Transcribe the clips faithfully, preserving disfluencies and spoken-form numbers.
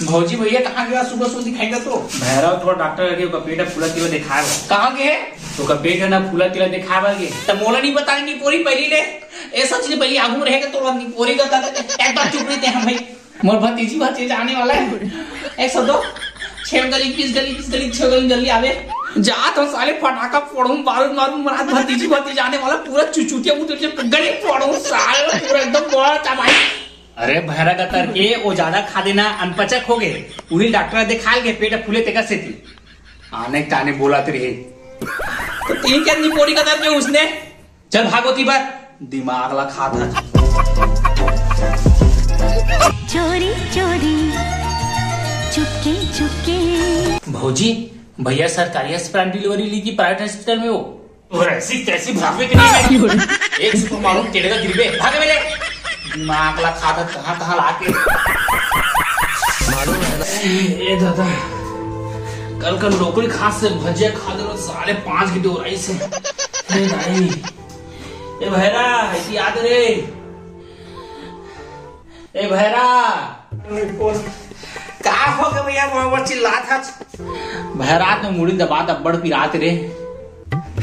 भौजी भैया कहाँ गया? सुबह सुबह दिखाई दे तो। भैरव, थोड़ा डॉक्टर लगे, ओकर पेट फूला तिला दिखाए बर। कहाँ गए? ओकर पेट है ना फूला तिला दिखाए बर गे। त मोला नहीं बताने की पूरी पहली ले। ए सच नहीं पहली आगू रहेगा तो नहीं पूरी का एक बार चुप रहते हैं भाई। मोर भतीजी भतीजा आने वाला है। एक सौ दो, छह गली, बीस गली, बीस गली, छह गली जल्दी आवे। जात हम साले फटाका फोड़ूं, बारूद मारूं, मरात भतीजी भतीजा आने वाला, पूरा चुचुटिया मुचुटिया गली फोड़ूं साले, पूरा एकदम बड़ा तबाही। अरे भैरा गतर के, वो ज्यादा खा देना, अनपचक हो गए। उही डॉक्टर दिखा ले, पेट फूले तेकर सेती। आने ताने बोलत रहे। तो तीन क्या निपोरी गतर के उसने? चल भागो ती बर, दिमाग ला खा था। चोरी चोरी, चुपके चुपके। भौजी, भैया सरकारी अस्पताल डिलीवरी ली कि प्राइवेट हॉस्पिटल में हो? और ऐसी तैसी भागवे के नहीं। एक सुपर मारूं, टेढ़े का गिरबे, भागे मेरे। दिमाग ला खाता कहाँ कहाँ ला के। ए दादा, कल कल नौकरी खास से भजिया खा दे साले पाँच की डोराई से। ए भाई, ए भैरा, ऐसी याद रे। ए भैरा। का हो गए भैया, वो चिल्लात हच? भैरा तो मुड़ी दबा दब्बड़ पिरात रे।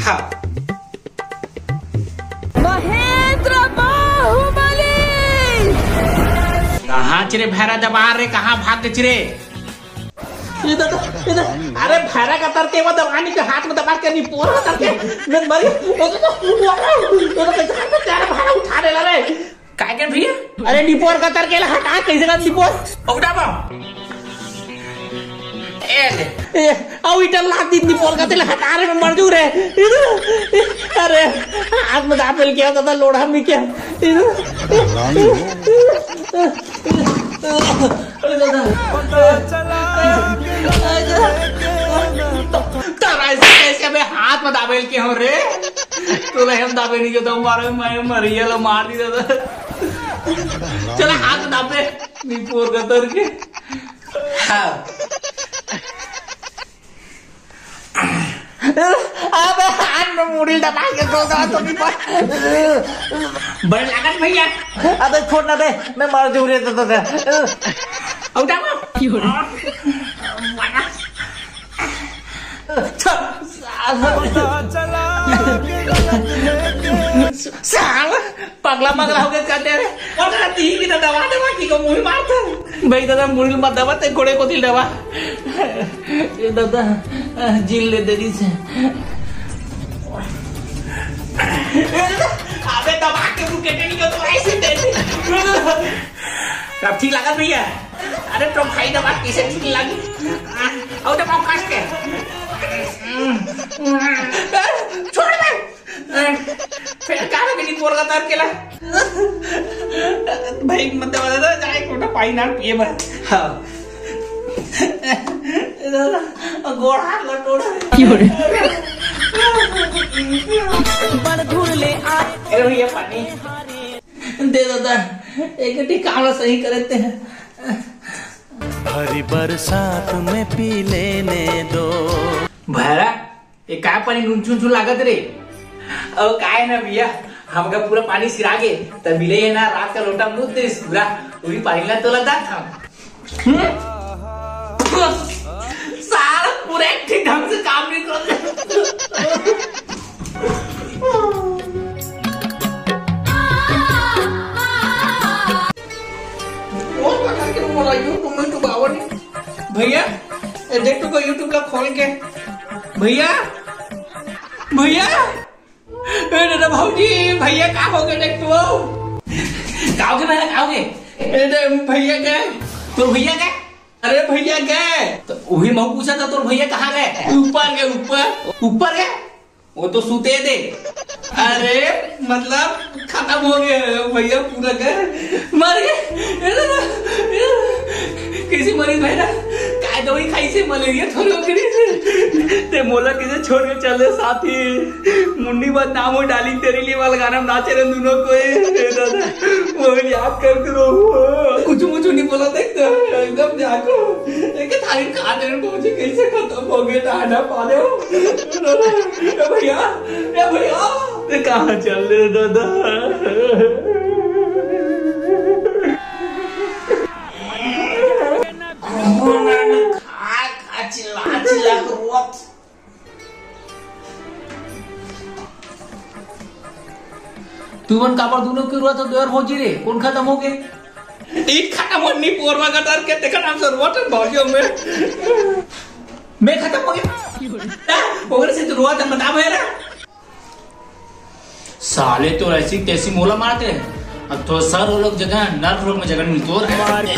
हाँ। महेंद्र बाहुबली। कहाँ चिरे भैरा दबा रे, कहाँ भाग चिरे? इधर, इधर, अरे भैरा का तरते वो दबाने के हाथ में दबा के नहीं पोर का तरते। मैं मर गया। वो तो, वो तो, वो तो कैसे करते तेरा भैरा उठा ले ला रे। काय के भैया? अरे निपोर का तर के ला हटा, कैसे का निपोर? उठा बा। ए ले। ए, आओ इधर ला दी निपोर का तेल हटा रे, मैं मर जू रे। इधर, अरे हाथ में दाबेल क्या होता था, लोढ़ा में क्या? इधर। अरे दादा। तारा ऐसे कैसे मैं हाथ में दाबेल के हूँ रे? तोला हम दाबे नहीं के तो मारे, मैं मरिया ला मार दी दादा। चला हाथ दाबे, निपोर का तर के। हाँ। अबे हाथ में मुड़ी दबा के सो जा तो निपोर। बड़ लागत भैया। अबे छोड़ ना बे, मैं मर जू रे तो, तो, तो। उठा वो। साल पगला पगला हो गए कहते रे। और ती भी तो दबा दबा की को मुड़ी मारता। भाई दादा मुड़ी मत दबा, ते गोड़े को दिल दबा। ए दादा, जिल ले देरी से। अबे दबा के तू केटे नहीं तो ऐसे दे दे। अब ठीक लगा भैया? अरे तो भाई दबा कैसे ठीक लगी? और दबा कस के। छोड़ बे। फिर का लगे नहीं पोरगा तार केला? भाई मत दबा दादा, जाए कोटा पानी ना पिए बस। हाँ। गोड़ हाथ लटोड़ा। बड़ धूल ले आ। अरे भैया पानी। दे दादा, एक ठी काम ला सही करे ते। भरी बरसात में पी लेने दो। भैरा, ये काय पानी नुनचुन चुन लागत रे? ओ काय ना भैया, हमका पूरा पानी सिरा गे, त मिले है ना रात का लोटा मुद दे पूरा, वही पानी ला तोला दात हम। हम्म? साला पूरा एक ठीक ढंग से काम नहीं कर। भैया, ए, देख तो YouTube ला खोल के। भैया, भैया, ए, दादा भौजी, भैया का हो गए देख तो। का हो गए भैया, का हो गए? ए, दे, भैया गए। तोर भैया गए? अरे भैया गए। तो वही मैं पूछा था, तोर भैया कहाँ गए? ऊपर गए, ऊपर। ऊपर गए? वो तो सुते दे। अरे मतलब खत्म हो गया भैया, पूरा घर मर गए। कैसे मरी भैया? काय दवाई खाई से मलेरिया थोड़ी हो गई से? ते मोला किसे छोड़ के चले साथी? मुन्नी बदनाम हो डार्लिंग, तेरे लिए वाला गाना में नाचे रहे दोनों को। ए दादा, वो याद कर करो। कुछ मुझे नहीं बोला था एकदम, एकदम जाको। एक थारी खा दे मुझे, कैसे खत्म हो गया, डांडा पा दे। ए भैया, ए भैया, ते कहाँ चल रहे दादा? तुमन काबर दूनों के रुआ तो दोयर भौजी रे, कौन खत्म हो गए? ईट खत्म हो नी पोरवा गटर के, तेकर नाम से रुआ तो भौजी हो मैं। मैं खत्म हो गया? ओकरे से तो रुआ तो बता मेरा। साले तो ऐसी तैसी मोला मारते हैं। अब तो सर वो लोग जगह नर्व लोग में जगह मिलती हो रहा है।